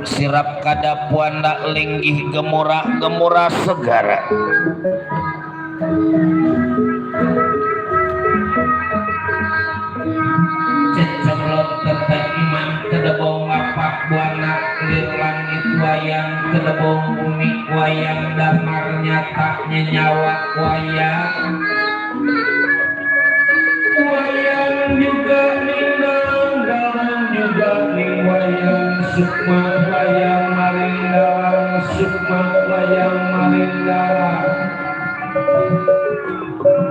sirap kadapuanda linggih gemura segara cecoblot tetap iman kedebong ngapak buana lir langit wayang kedebong bumi wayang damar nyatanya nyawa wayang juga nindang dalam juga ning wayang sukma wayang marindalang sukma wayang marindalang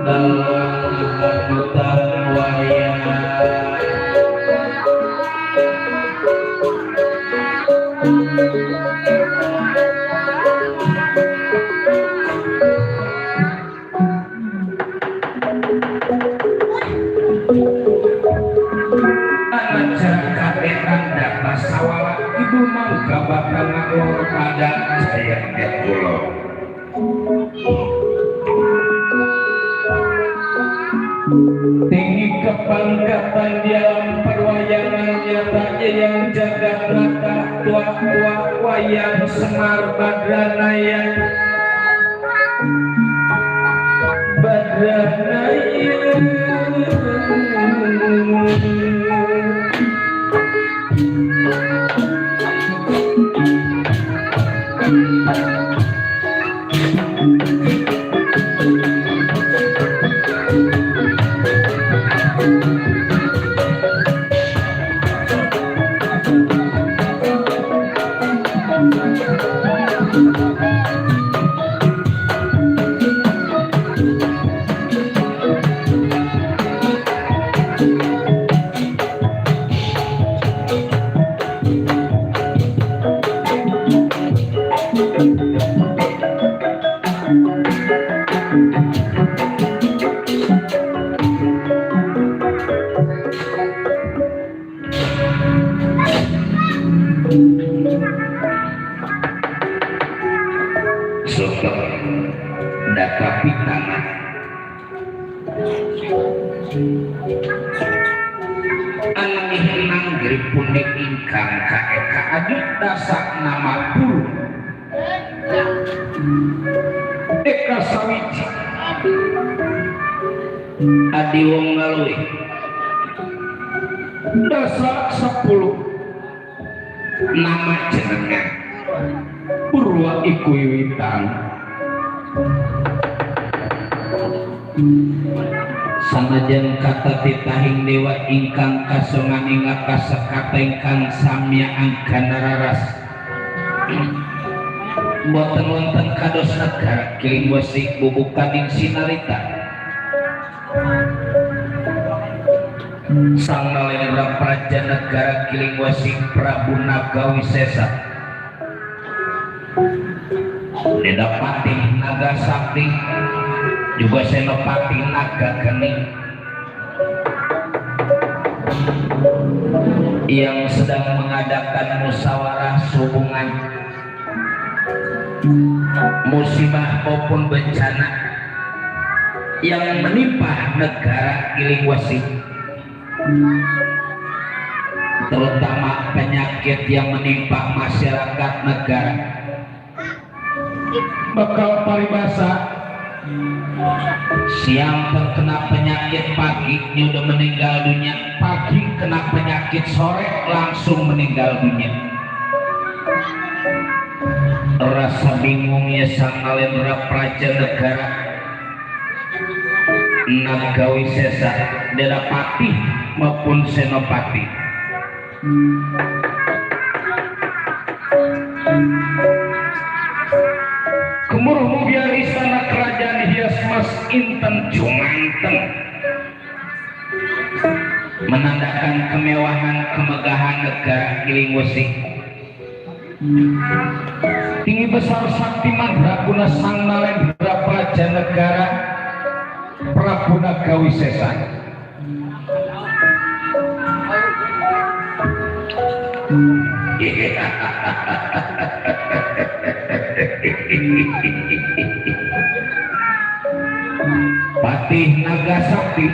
dalam kebutan wayang sawala ibu mangga bakal ngakur pada saya kulo tinggi kepangkatan dalam perwayangan nyata yang jaga rata tua wayang Semar Badranaya dasak nama puluh Eka Sawiji Adi Wong Ngalui dasak 10 nama jenengan Purwa Iku Wiwitan sanajan kata titahing dewa ingkang kasongan ingat kasekata ingkang samya angkana raras boten wonten kados negara kiling wasik bubukaning sinarita sang nalendra praja negara kiling wasik Prabu Nagawisesa Dedapati Naga Sakti juga Senopati Naga Kening yang sedang mengadakan musyawarah hubungan musibah maupun bencana yang menimpa negara Kiliwasi, terutama penyakit yang menimpa masyarakat negara. Bakal paribasa siang terkena penyakit, pagi udah meninggal dunia, pagi kena penyakit, sore langsung meninggal dunia. Rasa bingungnya sang Nalendra Praja negara Nagawisesa Dedapati maupun Senopati kemuruh biar istana kerajaan hias mas inten jumanteng menandakan kemewahan kemegahan negara Kiliwasi. Tinggi besar sakti mandraguna sang Nalendra Praja negara Prabu Nagawisesa. Patih Naga Sakti,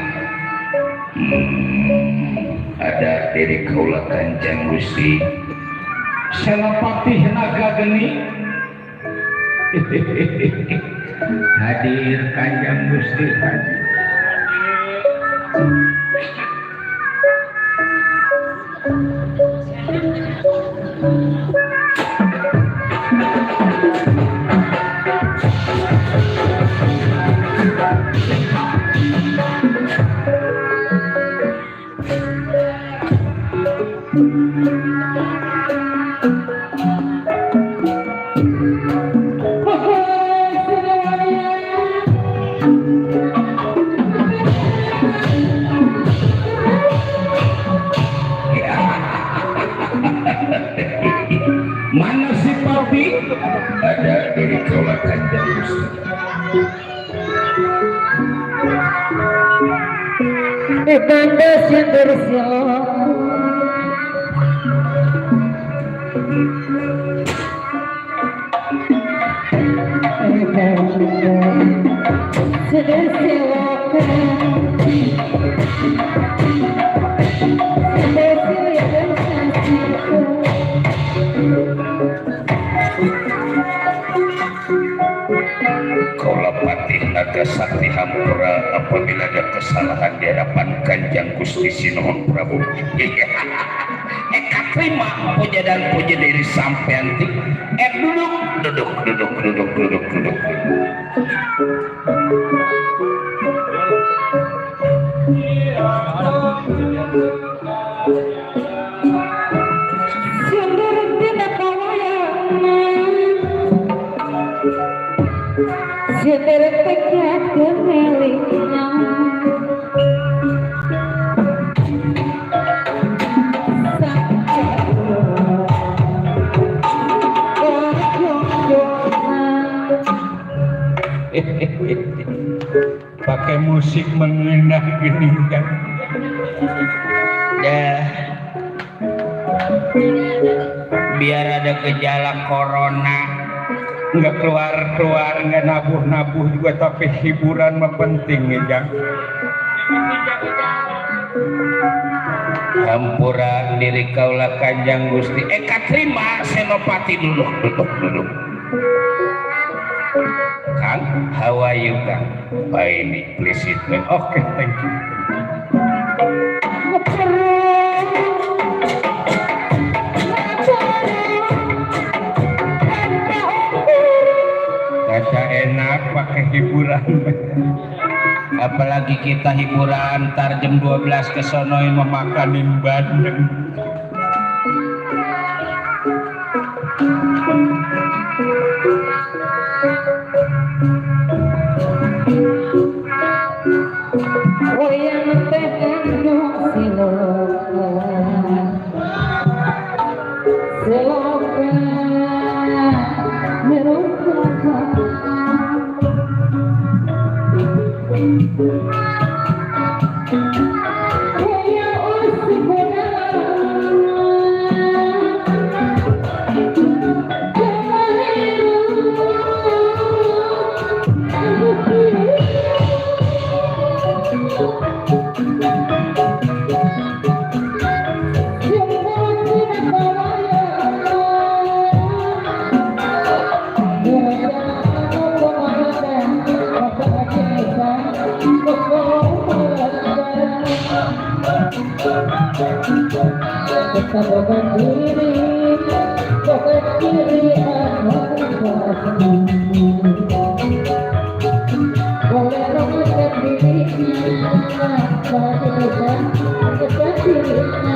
ada dari kaula Kanjeng Gusti Senopati Naga Geni. Hadir Kanjeng Gusti hadir. Mana si Papi? Ada dari Kaula Kanjeng Gusti. Ibanda yang bersiap sudah silakan sudah silakan Kaula Patih Naga Sakti Hampura apabila ada kesalahan di hadapan Kanjeng Gusti Sinuhun Prabu. Eka terima puja dan puja dari sampean ti. Duduk. Pakai musik mengenah geningkan Ya, biar ada gejala corona. nggak keluar nggak nabuh juga, tapi hiburan mah penting ya Jang. Hampura diri Kaula Kanjeng Gusti. Eka terima Senopati duduk. Kang, how are you Kang? Baik, please sit down. Oke, thank you. Kaca enak pakai hiburan. Apalagi kita hiburan tar jam 12 ke sono memakanin bandeng. Wayang teh kandung silokan merupakan wayang usibana Bukan diri boleh ramakan dirinya bagi kita dirinya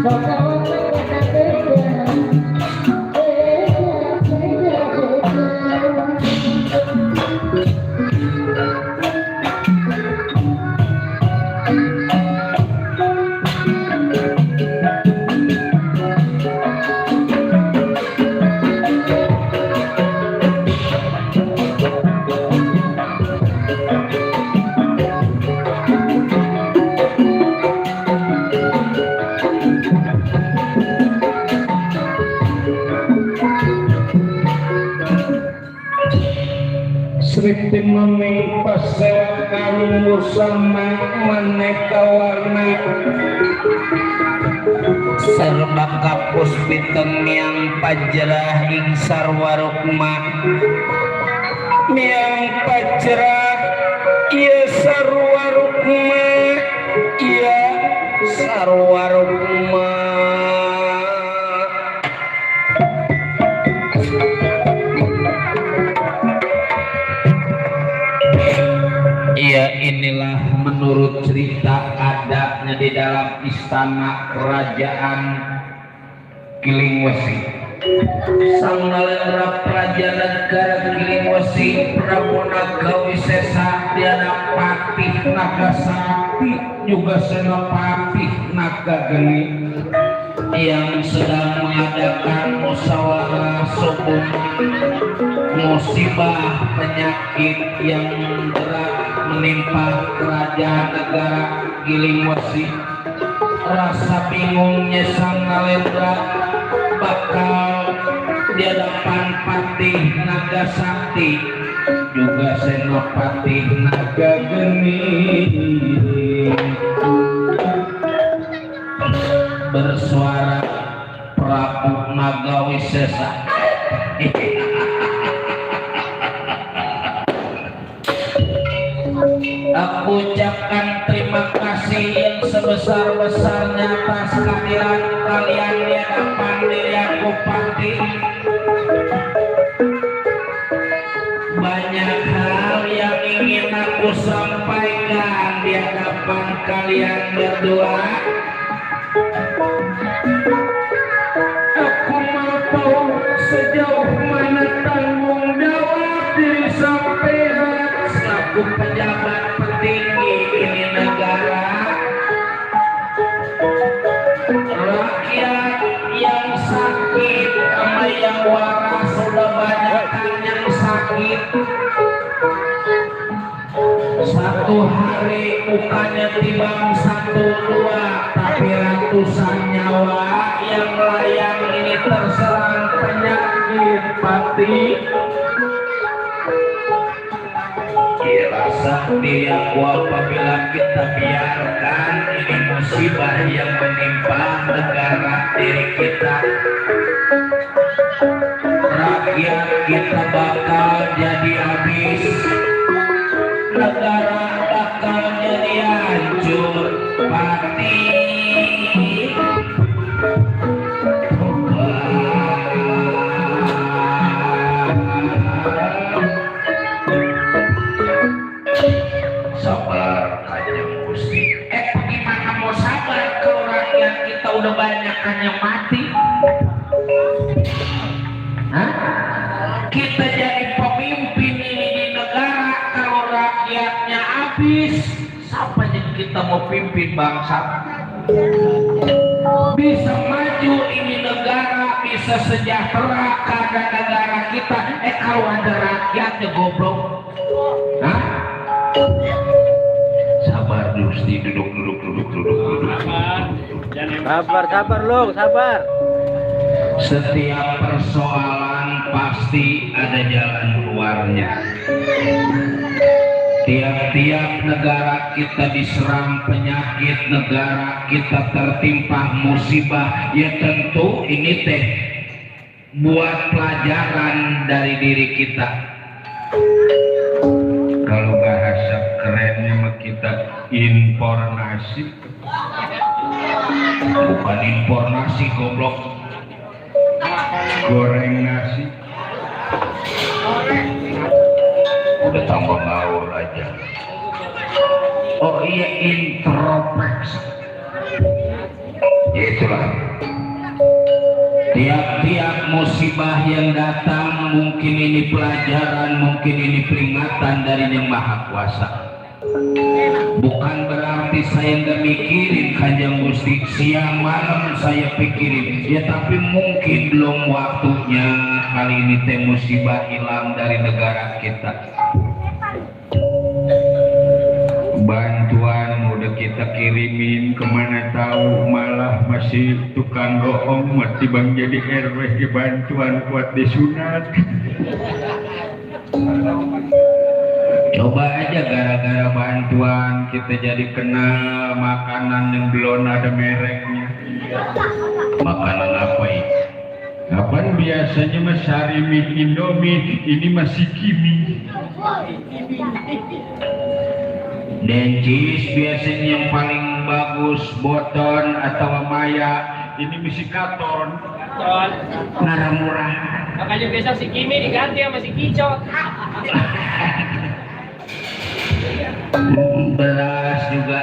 Bye. Gusti memingpa sewakan musama maneka warna serba kapus piteng yang pajrah ing sarwarukma miang pajrah ieu sarwarukma ieu sarwarukma. Ya inilah menurut cerita adanya di dalam istana kerajaan Kilingwesi. Sang nalendra praja negara Kilingwesi Prabu Nagawisesa Diana Patih Nagasati juga Senopati Nagageni yang sedang mengadakan musyawarah subuh musibah penyakit yang berat menimpa kerajaan negara Kilingwesi. Rasa bingungnya sang nalendra bakal di hadapan Patih Nagasati juga Senopati Nagageni bersuara Prabu Nagawisesa. Aku ucapkan terima kasih yang sebesar-besarnya atas kehadiran kalian di hadapan diri aku Patih. Banyak hal yang ingin aku sampaikan di hadapan kalian berdua. Aku mau tahu sejauh mana tanggung jawab diri sampean selaku pejabat petinggi ini negara. Rakyat yang sakit sama yang waras sudah banyak yang sakit. Satu hari bukannya timbang 1-2 tapi ratusan nyawa yang melayang ini terserang penyakit Patih. Rasa diri aku apabila kita biarkan ini musibah yang menimpa negara diri kita, rakyat kita bakal jadi habis, negara bakal jadi hancur. Patih sabar Kanjeng Gusti. Bagaimana mau sabar kalau rakyat kita udah banyak kan yang mati? Hah? Kita jadi pemimpin ini di negara kalau rakyatnya habis, siapa yang kita mau pimpin bangsa? Bisa maju ini negara, bisa sejahtera keadaan negara kita. Kalau ada rakyatnya goblok. Hah? Sabar Gusti, duduk. Sabar Long, sabar. Setiap persoalan pasti ada jalan keluarnya. Tiap-tiap negara kita diserang penyakit, negara kita tertimpa musibah, ya tentu ini teh buat pelajaran dari diri kita. Kalau bahasa kerennya mah kita informasi, bukan informasi goblok, goreng nasi. Udah tambah ngawur aja. Oh iya, introspeksi. Itulah. Tiap-tiap musibah yang datang, mungkin ini pelajaran, mungkin ini peringatan dari Yang Maha Kuasa. Bukan berarti saya nggak mikirin Kanjeng Gusti, siang malam saya pikirin. Ya tapi mungkin belum waktunya kali ini teh musibah hilang dari negara kita. Bantuan udah kita kirimin, kemana tahu malah masih tukang bohong, mati bang jadi RW bantuan kuat disunat. Coba aja gara-gara bantuan kita jadi kenal makanan yang belum ada mereknya. Makanan apa ini? Kapan biasanya mas Sarimi Indomie, ini masih Kimi. Dencis biasanya yang paling bagus Boton atau Maya, ini masih Katon. Ngarang murah. Makanya besok si Kimi diganti sama si Kicot. Beras juga.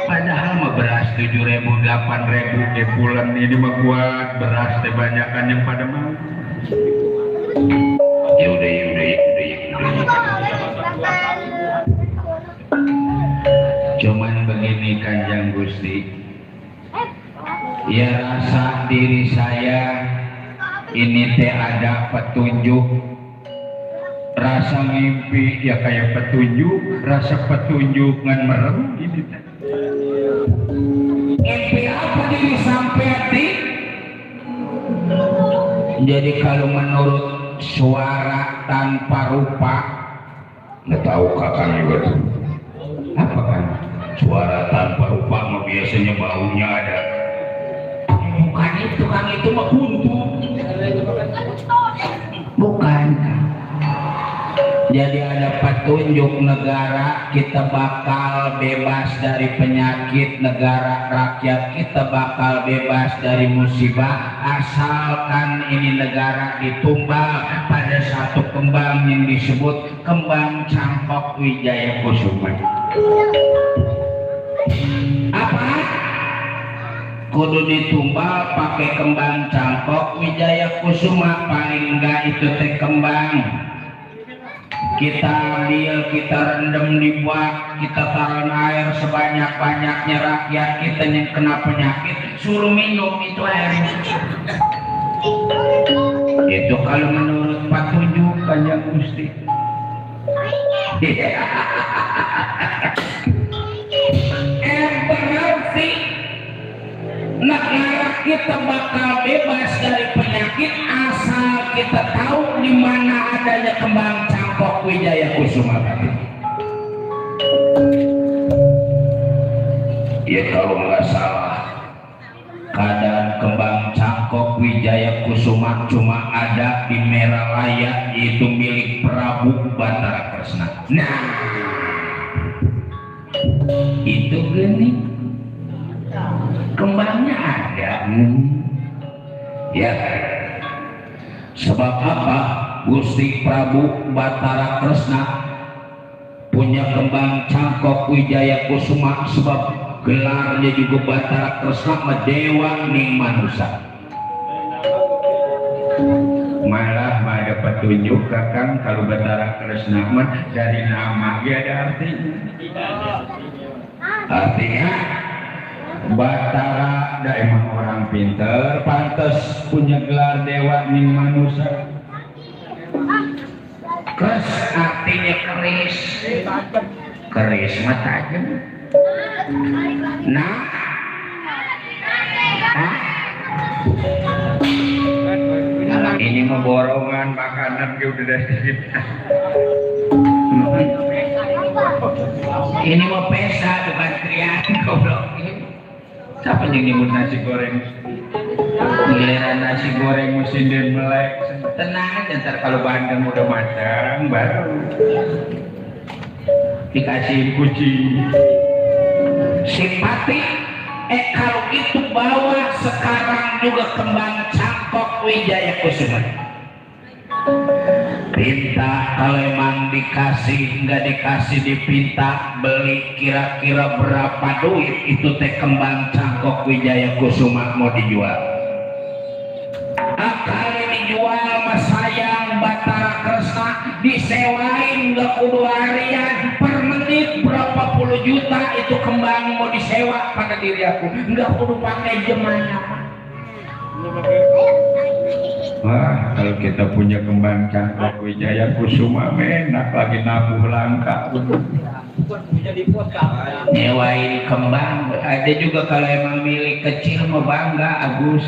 Padahal mah beras 7.000 8.000 ke bulan ini mah buat beras teh banyakan yang pada mau. Ya udah. Cuman begini Kanjeng Gusti, ya rasa diri saya ini teh ada petunjuk, rasa mimpi ya kayak petunjuk, rasa petunjuk ngan merem ini teh. Mimpi apa diri sampai hati? Jadi kalau menurut suara tanpa rupa, Nggak tahu kakak juga tuh. apa kan? Suara tanpa rupa mah biasanya baunya ada. Bukan itu kan, itu mah buntu. Bukan. Jadi ada petunjuk negara, kita bakal bebas dari penyakit, negara rakyat kita bakal bebas dari musibah asalkan ini negara ditumbal pada satu kembang yang disebut kembang Cangkok Wijaya Kusuma. Apa? Kudu ditumbal pakai kembang Cangkok Wijaya Kusuma, paling enggak itu teh kembang kita ambil, kita rendam di bak, kita taruh air sebanyak-banyaknya, rakyat kita yang kena penyakit suruh minum itu air. Itu kalau menurut petunjuk Kanjeng Gusti. Berarti negara kita bakal bebas dari penyakit asal kita tahu di mana adanya kembang Cangkok Wijaya Kusuma. Ya kalau nggak salah, Keadaan kembang Cangkok Wijaya Kusuma cuma ada di Meralaya, yaitu milik Prabu Batara Kresna. Nah, itu gini, kembangnya ada. ya Sebab apa? Gusti Prabu Batara Kresna punya kembang Cangkok Wijaya Kusuma, sebab gelarnya juga Batara Kresna Dewa Ning Manusa. Malah ada petunjuk kakang kalau Batara Kresna dari nama dia ada artinya. Artinya Batara dah emang orang pinter, pantas punya gelar Dewa Ning Manusa. Kres artinya keris, keris mah tajam. Nah, ini mah borongan makanan dia udah dari kita. Ini mah pesta bukan krian goblok. Siapa yang nyebut nasi goreng? Giliran nasi goreng mesin dan melek. Tenang aja, ntar kalau bandeng udah matang baru dikasih kucing. Simpati. Kalau itu bawa sekarang juga kembang Cangkok Wijaya Kusuma. Pinta, kalau emang dikasih nggak dikasih dipinta, beli kira-kira berapa duit itu teh kembang Cangkok Wijaya Kusuma mau dijual. Kalau dijual mas sayang Batara Kresna disewain nggak kudu harian, per menit berapa puluh juta itu kembang mau disewa pada diri aku, nggak kudu pakai jemanya. Wah, kalau kita punya kembang Cangkok Wijaya Kusuma enak lagi nabuh langka. Nyewain kembang ada juga, kalau emang milik kecil mau bangga Agus.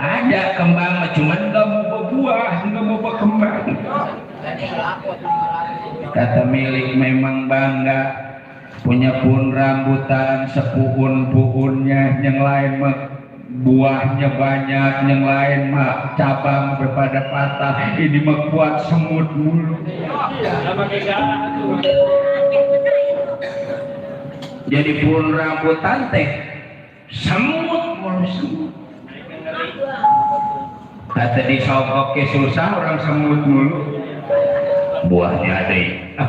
Ada kembang cuman nggak mau buah, nggak mau kembang. kata milik memang bangga punya pun rambutan sepuhun-puhunnya, yang lain mah buahnya banyak, yang lain mah cabang daripada patah, ini mah kuat semut mulu. Jadi pun rambutan teh semut mulu, semut. Kata disogok ke susah orang semut mulu, buahnya ada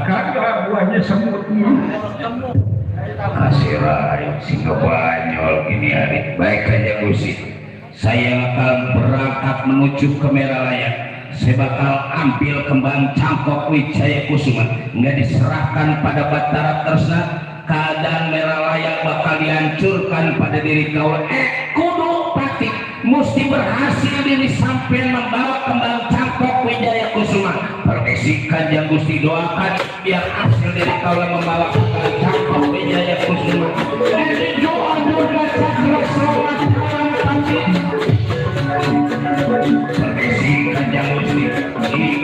kagak, buahnya semut mulu. Asirai singa banyol ini hari baik aja Gusti, saya akan berangkat menuju ke Meralaya. Saya bakal ambil kembang cangkok Wijaya Kusuma, nggak diserahkan pada Batara Tresna. Keadaan Meralaya bakal dihancurkan pada diri kau. Kudu pati mesti berhasil diri sampai membawa kembang cangkok Wijaya Kusuma. Permisi Kanjeng Gusti, doakan biar hasil dari kau membawa kembang cangkok Wijaya Kusuma. Jadi doa juga cakra selamat dalam pati. Permisi Kanjeng Gusti,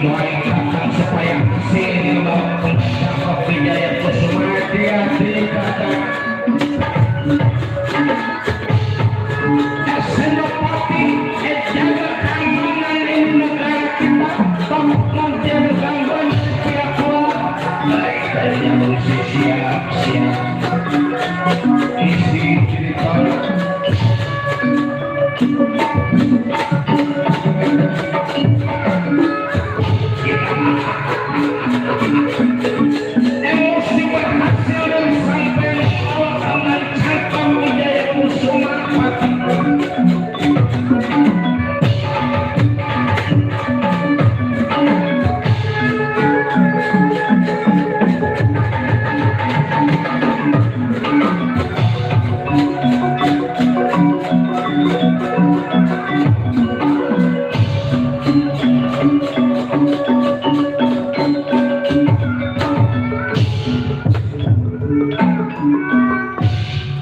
doain kakak supaya hasil dari membawa kembang cangkok Wijaya Kusuma. Hati-hati kakak. Senopati jaga keamanan di negara kita, tolong jaga gangguan setiap orang. Baik dari yang siap isi cerita. Emosi berhasil dan sampai membawa kembang cangkok Wijaya Kusuma.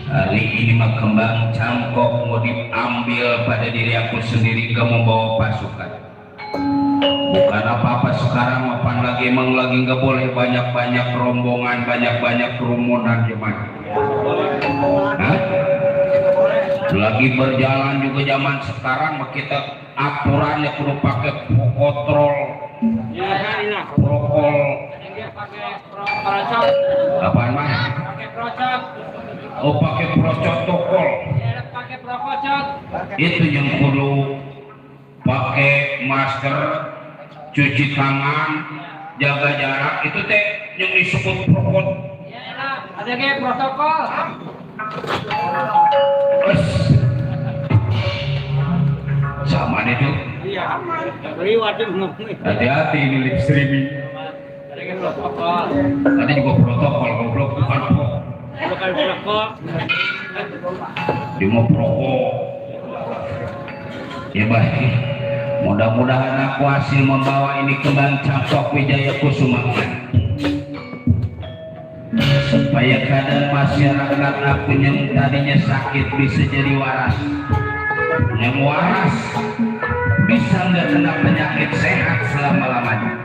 Hari ini mah kembang cangkok mau diambil pada diri aku sendiri, gak membawa pasukan. Bukan apa-apa sekarang, apaan lagi emang lagi nggak boleh banyak-banyak rombongan, banyak-banyak kerumunan gimana? Hah? Lagi berjalan juga zaman sekarang mah kita aturannya perlu pakai kontrol, protokol. Apaan mah? Oh pakai protokol. Itu yang perlu pakai masker, cuci tangan, jaga jarak, itu teh yang disebut protokol. Ada kayak protokol. Sama itu. Iya. Riwayat ngomong. Hati-hati ini live streaming. Ada kayak protokol. Ada juga protokol, goblok bukan pro. Bukan protokol. Dia mau prokok. Ya baik. Mudah-mudahan aku hasil membawa ini kembang cangkok Wijaya Kusuma, supaya keadaan masyarakat aku yang tadinya sakit bisa jadi waras, yang waras bisa nggak kena penyakit, sehat selama-lamanya.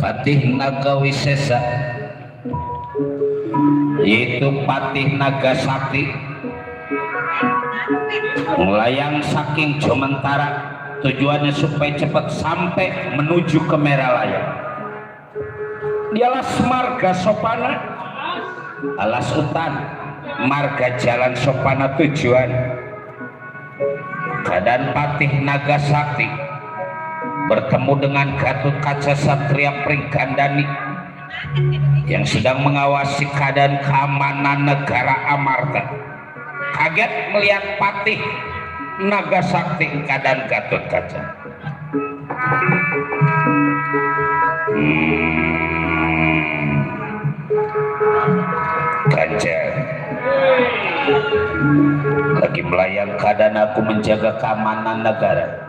Patih Naga Wisesa, yaitu Patih Naga Sakti, melayang saking Jomentara, tujuannya supaya cepat sampai menuju ke Meralaya. Dialah marga sopana, alas utan, marga jalan sopana tujuan. Keadaan Patih Naga Sakti bertemu dengan Gatot Kaca Satria Pringgandani yang sedang mengawasi keadaan keamanan negara Amarta. Kaget melihat Patih Naga Sakti keadaan Gatot Kaca. raja lagi melayang keadaan aku menjaga keamanan negara.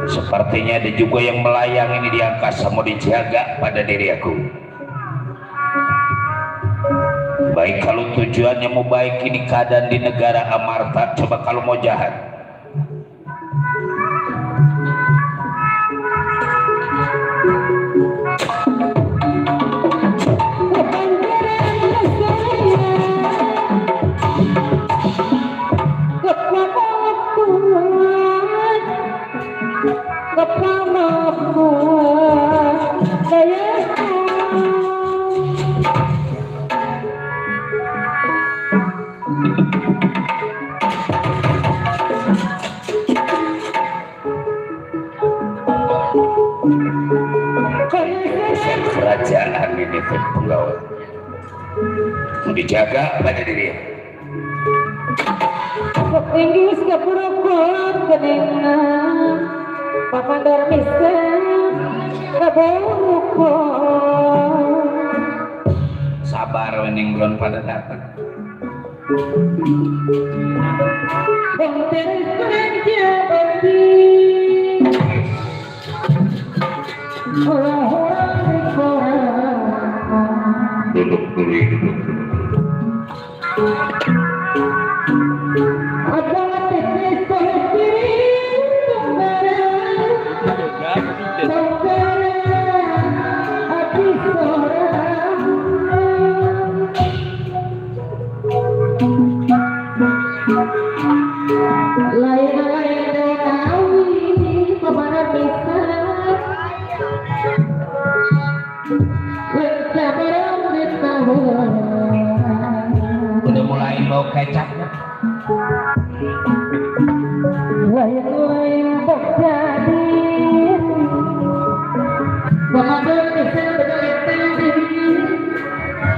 Sepertinya ada juga yang melayang ini di angkasa mau dijaga pada diri aku. Baik kalau tujuannya mau baik, ini keadaan di negara Amarta. Coba kalau mau jahat, kerajaan ini penggawa mau dijaga pada diri. Inggris kepurukun keningan Pamandar Misa keburukun. Sabar wening belum pada datang. Benter saja bagi orang-orang di koran. Duduk dulu, duduk. Adalah tetes kiri tenggara hati seorang. Lain-lain donawi kemana bisa lencabarang di tahun. Udah mulai bau kecap. Lain-lain terjadi Ramadan bisa berhenti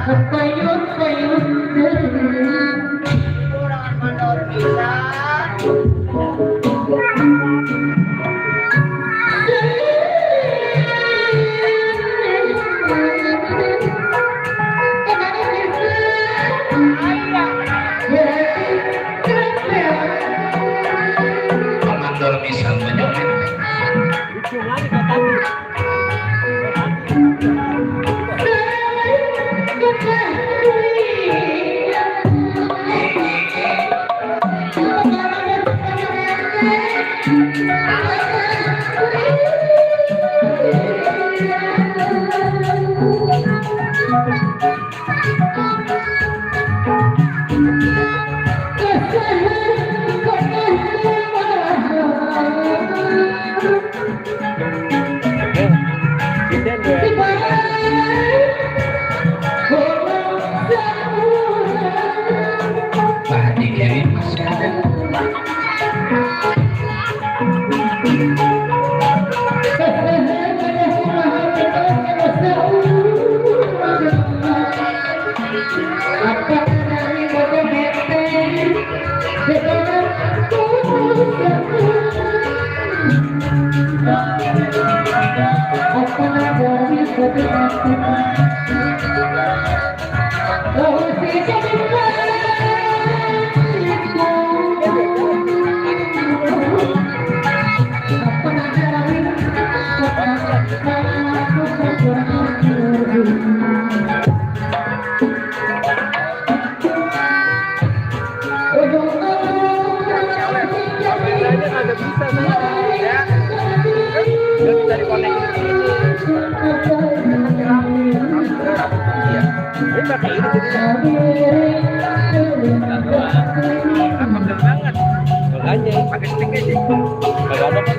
Kayun-kayun Komandor bisa menyumet. Pak dikirim masih ada. Pakai stick aja. Kalau ada kan.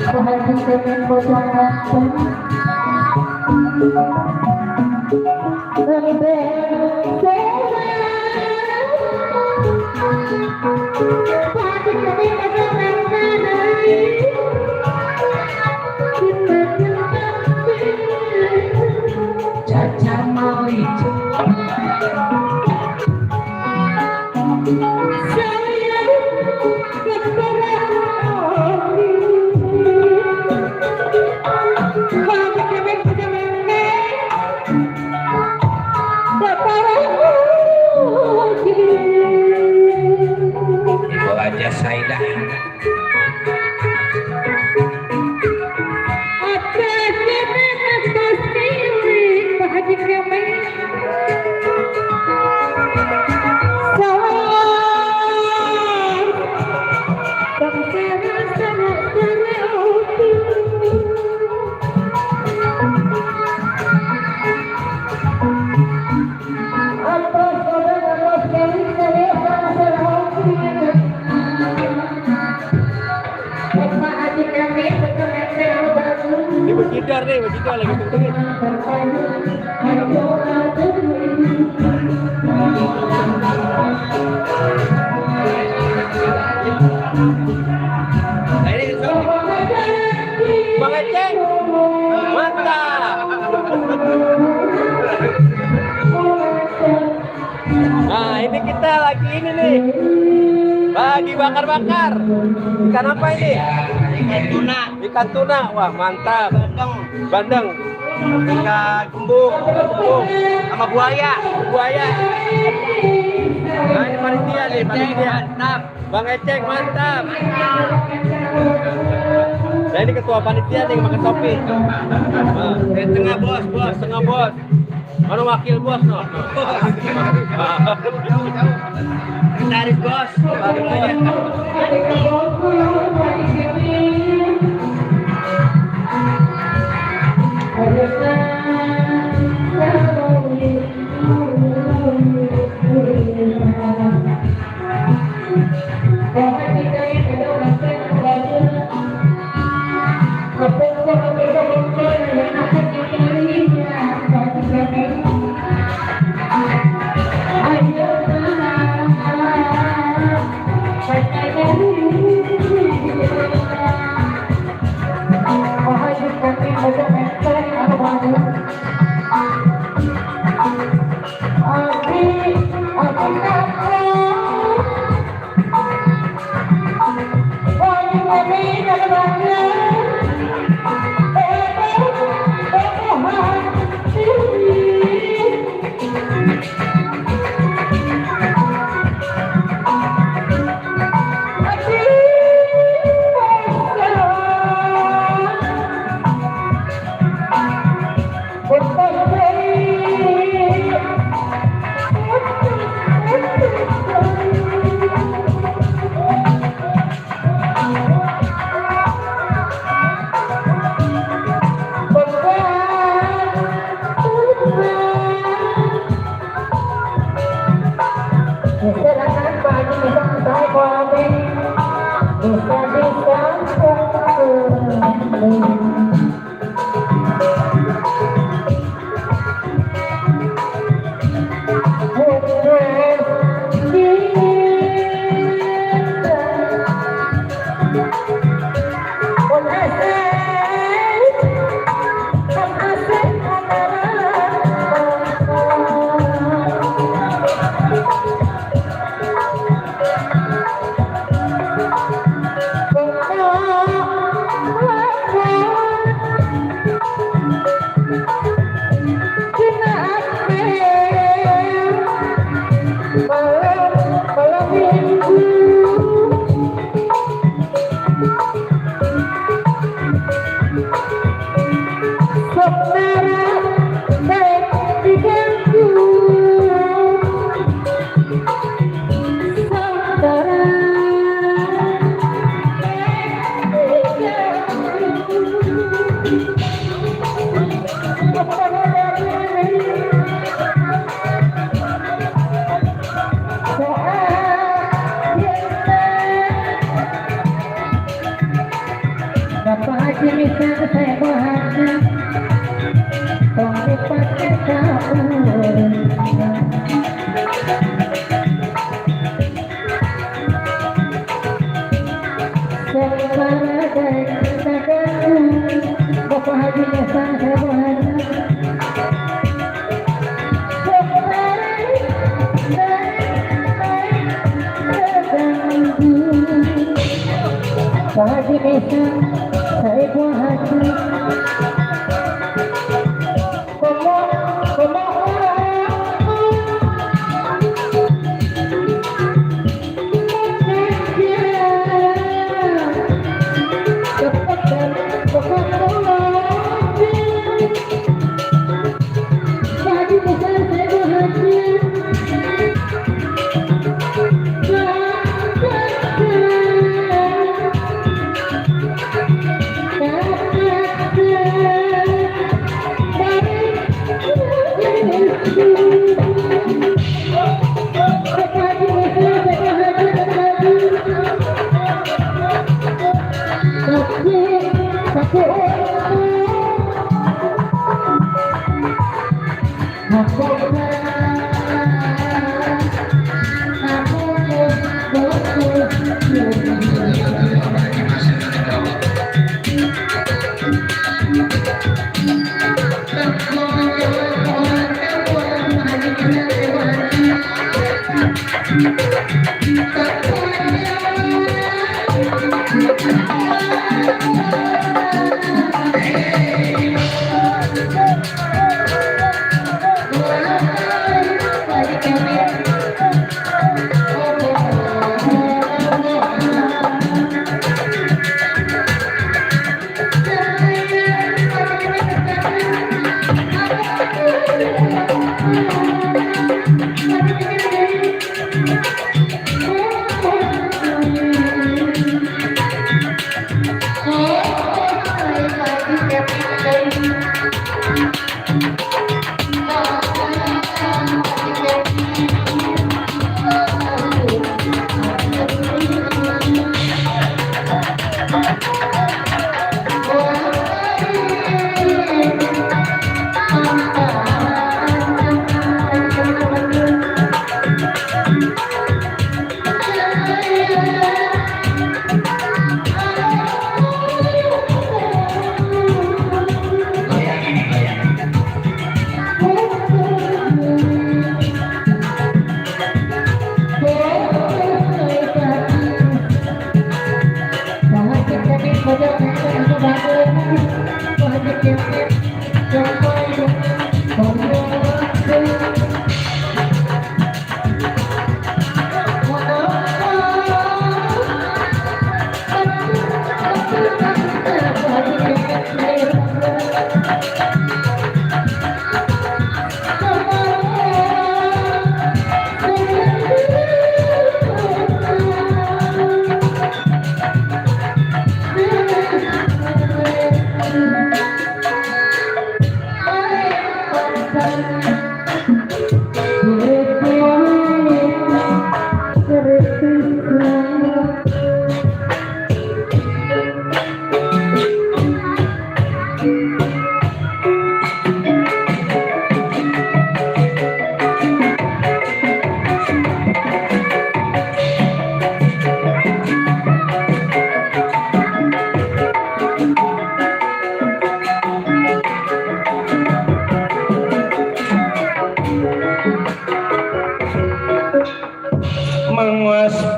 Perhatikan bojong ganteng Caca Malik Ibu aja Saidah Ini bejidar nih, bejidar lagi tungguin. Nah, ini Bang Eceng, mantap. Nah, ini kita lagi ini nih, lagi bakar-bakar. Ikan apa ini? Ikan tuna. Wah, mantap. Bandeng. Ikan gembung. Sama buaya. Nah, ini panitia nih, panitia. Mantap. Bang Eceng, mantap. Nah, ini ketua panitia nih, pakai topi. Tengah bos. Mana wakil bos, no? Taris bos.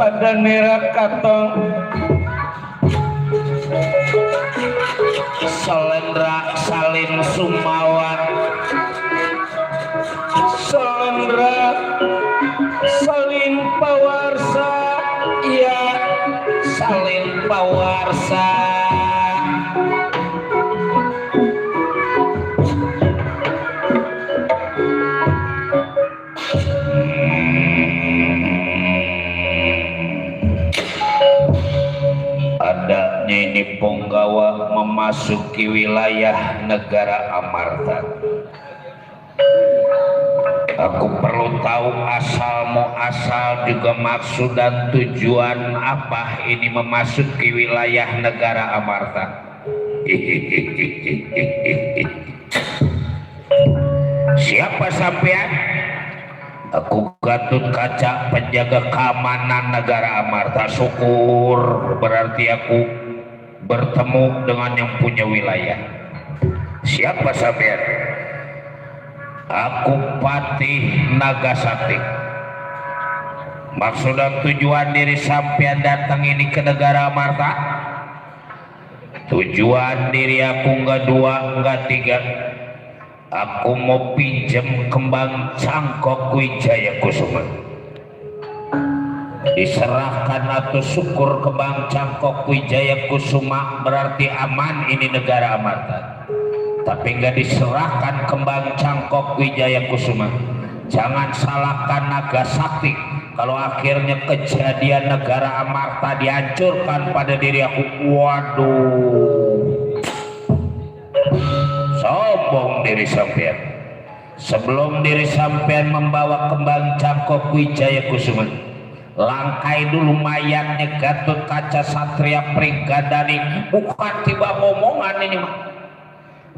Pada Nirakatong Salendra Salin Sumawa Salendra Salin Pawarsa ya Salin Pawarsa ini Ponggawa memasuki wilayah negara Amarta. Aku perlu tahu asal muasal juga maksud dan tujuan apa ini memasuki wilayah negara Amarta. Siapa sampean? Aku Gatut Kaca, penjaga keamanan negara Amarta. Syukur, berarti aku bertemu dengan yang punya wilayah. Siapa sampean? Aku Patih Nagasakti. Maksud dan tujuan diri sampean datang ini ke negara Amarta? Tujuan diri aku enggak dua, enggak tiga. Aku mau pinjam kembang Cangkok Wijaya Kusuma. Diserahkan atau syukur kembang Cangkok Wijaya Kusuma berarti aman ini negara Amarta. Tapi nggak diserahkan kembang Cangkok Wijaya Kusuma. Jangan salahkan Nagasakti kalau akhirnya kejadian negara Amarta dihancurkan pada diri aku. Waduh, sombong diri sampean. Sebelum diri sampean membawa kembang Cangkok Wijaya Kusuma, langkai dulu mayatnya Gatut Kaca Satria Prigadani. Bukan tiba ngomongan ini mah,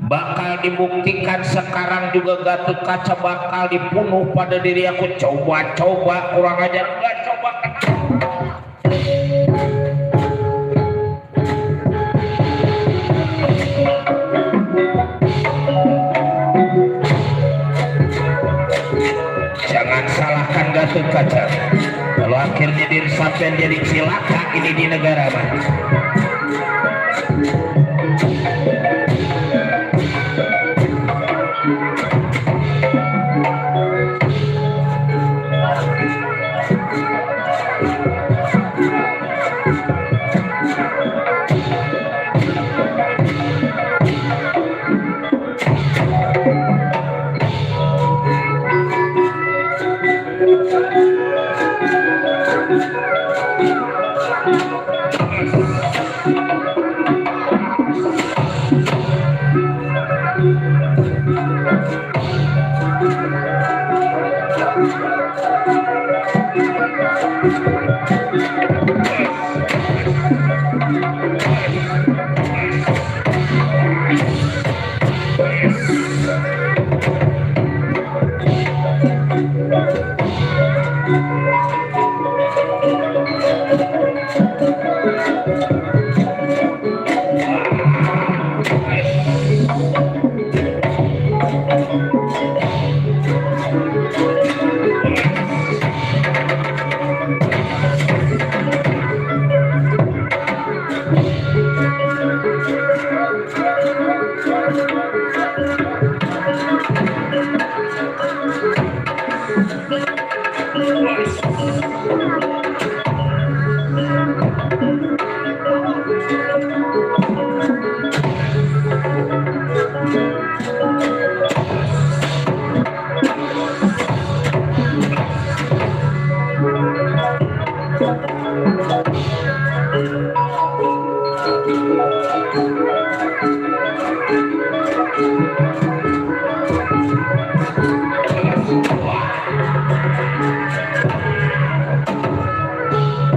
bakal dibuktikan sekarang juga Gatut Kaca bakal dibunuh pada diri aku. Coba-coba kurang ajar, enggak coba kenapa? Jangan salahkan Gatut Kaca kalau akhirnya diri sampean jadi cilaka ini di negara mana.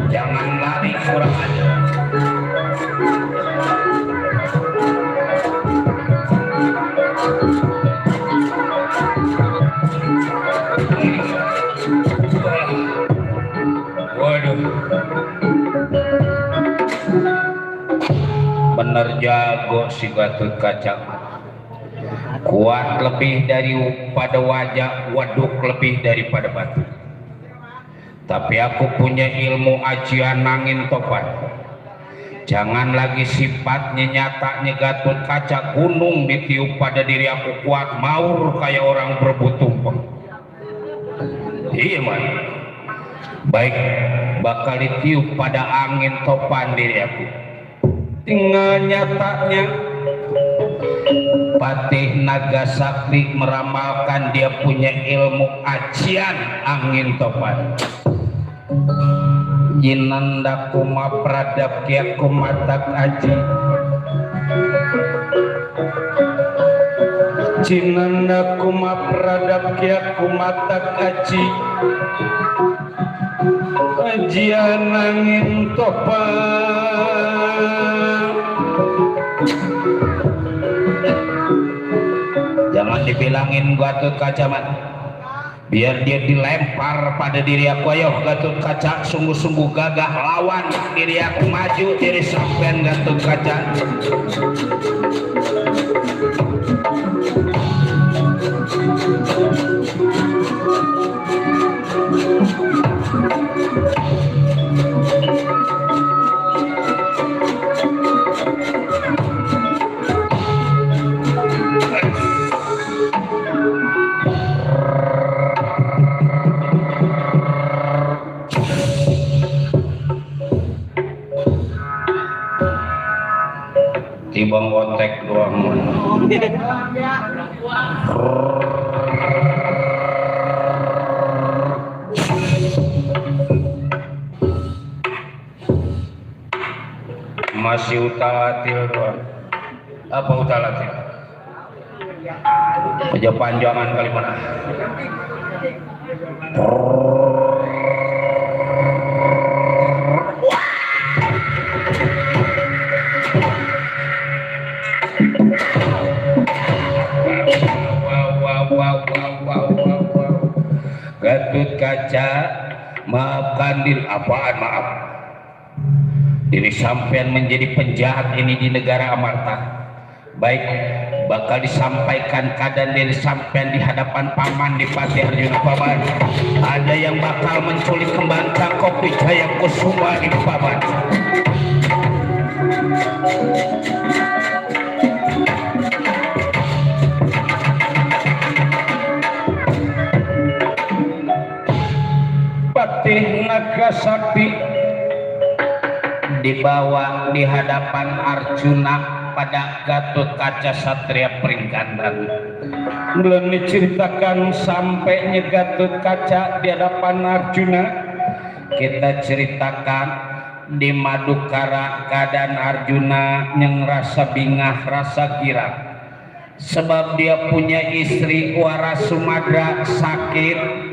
Jangan lari kurang aja. Waduh, bener jago si Gatut Kaca. Kuat lebih daripada wajah, waduk lebih daripada batu. Tapi aku punya ilmu ajian angin topan. Jangan lagi sifatnya nyatanya Gatut Kaca, gunung ditiup pada diri aku kuat maur kayak orang berebut tumpeng. Iya man, baik bakal ditiup pada angin topan diri aku. Tinggal nyatanya Patih Nagasakti meramalkan dia punya ilmu ajian angin topan. Jinanda kuma pradap kia kumatak aji, Jinanda kuma pradap kia kumatak aji, ajian angin topan. Jangan dibilangin Gatot Kaca man, biar dia dilempar pada diri aku. Ayo Gatot Kaca, sungguh-sungguh gagah lawan diri aku, maju diri sampean Gatot Kaca. Tibang otek doang. Masih utalatil doang. Apa utalatil? Aja panjangan kali mana? Gatot Kaca, maafkan diri. Apaan maaf? Diri sampean menjadi penjahat ini di negara Amarta. Baik, bakal disampaikan keadaan diri sampean di hadapan paman di Pati Arjuna paman. Ada yang bakal menculik kembang Cangkok Wijaya Kusuma di paman. Patih Naga Sakti dibawa di hadapan Arjuna pada Gatot Kaca Satria Pringgandan. Belum diceritakan sampainya Gatot Kaca di hadapan Arjuna, kita ceritakan di Madukara keadaan Arjuna yang rasa bingah rasa kira, sebab dia punya istri Wara Sumadra sakit